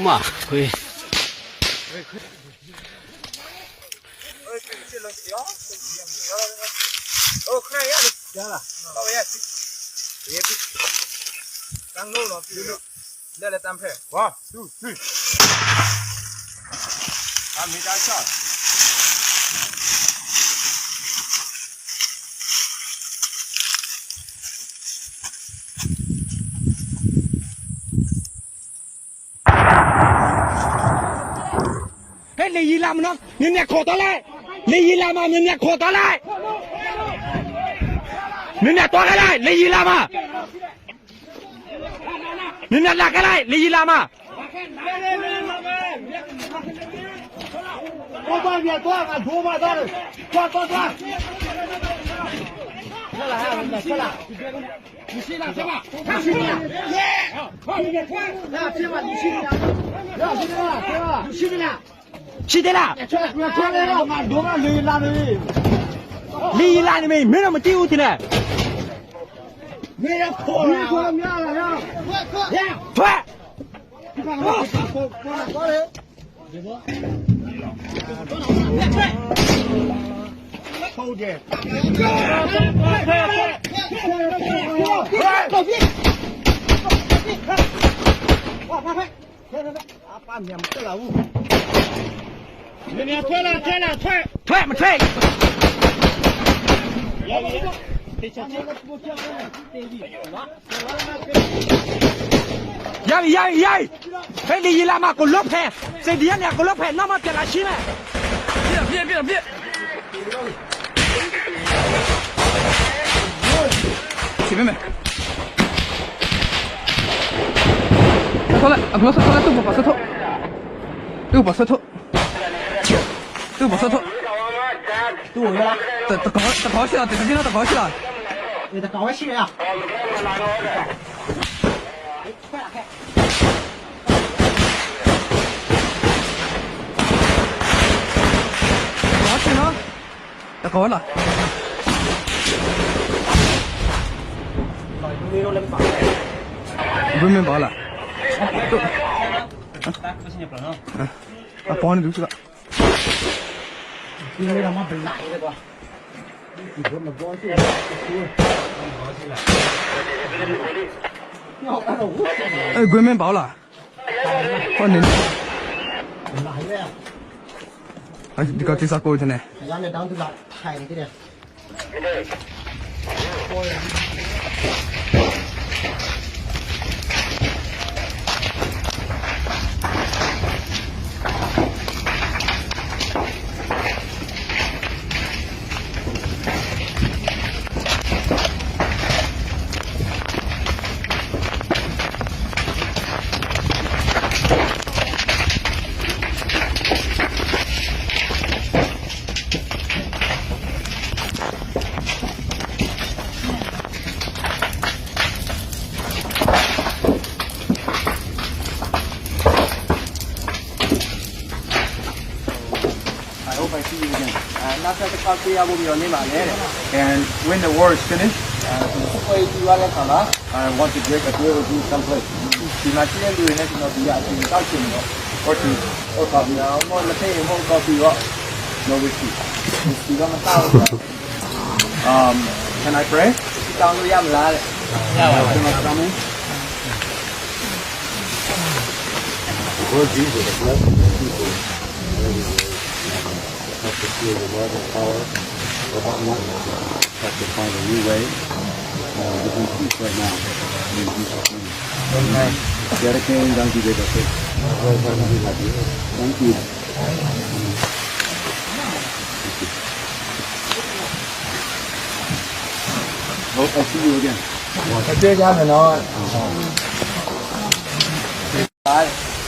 မၤခွ့ ဟဲ လံာ်ယံာ်လါမနီၤ မ့မ့ၢ်ခိးတီလဲၣ်, လံာ်ယံာ်လါမး မ့မ့ၢ်ခိးတီလဲၣ်, မ့မ့ၢ်တီခဲလဲၣ် လံာ်ယံာ်လါမး, မ့မ့ၢ်လၢ်ခဲလဲၣ် လံာ်ယံာ်လါမး. ဆံးတဲလၢ်, လံာ်ယံာ်လါန့ၣ်မ့ၢ် မ့ၢ်ဒီးမတံၢ်အူထံန့ၣ်, ထွဲ, ထွဲ, မထွဲ ယၤအံၤ ယၤအံၤ, ဖဲလံာ်ယံာ်လါမး ကလိဖဲး, စ့ဒံယါန့ၣ် အကလိဖဲး နီၢ်မီၢ်ပျဲလၢဆံမဲာ်, စ့မဲာ်မဲာ်, အကလိဆၢထီၣ်လၢ တူၢ်ပပှၤဆၢထီၣ်, တူၢ်ပပှၤဆၢထီၣ်, တူၢ်ပပှၤဆၢထီၣ်, တကီၢ်ဆံးလီၤ, တကီၢ်ဆံးလီၤ, တကီၢ်ဆံးလီၤ. တကီၢ်ဆံးနီၤ, တကီၢ်ဝဲလီၤ, ဘုမ့ၢ်ဘၣ်လီၤ, အပီန့ၣ်ဒုးလီၤ, အဲ ဘုမ့ၢ်ဘၣ်လီၤ, န့ၣ်, ဒ်ကီၢ်ထံစးကိးန့ၣ် I hope I see you again. နၢ်စၢ်တခါခ့ယါဘိမယီၤန့ၢ်ဘၣ်လဲၣ်, and when the war is finished, စစ်ပွဲပြီးသွားတဲ့အခါမှာ I want to break a deal with you someplace. ဒီမှာကြည့်တဲ့လူတွေနဲ့ကျွန်တော်ဒီကအချိန်တောက်ချင်တယ်, or to, or coffee, မဟုတ်လက်ဖက်ရည် မဟုတ် coffee ရော, no whiskey, whiskey တော့မသောက်ဘူး. Um, can I pray? ဆုတောင်းလို့ရမလားတဲ့. ရပါတယ်. Can I come in? Lord Jesus, bless the people everywhere. Help us feel your love and power. Help us not have to find a new way. Uh, give me peace right now. In Jesus' name. Amen. Dedicate and don't give it up. Thank you. အတဲယါန့ၣ်နီၤ,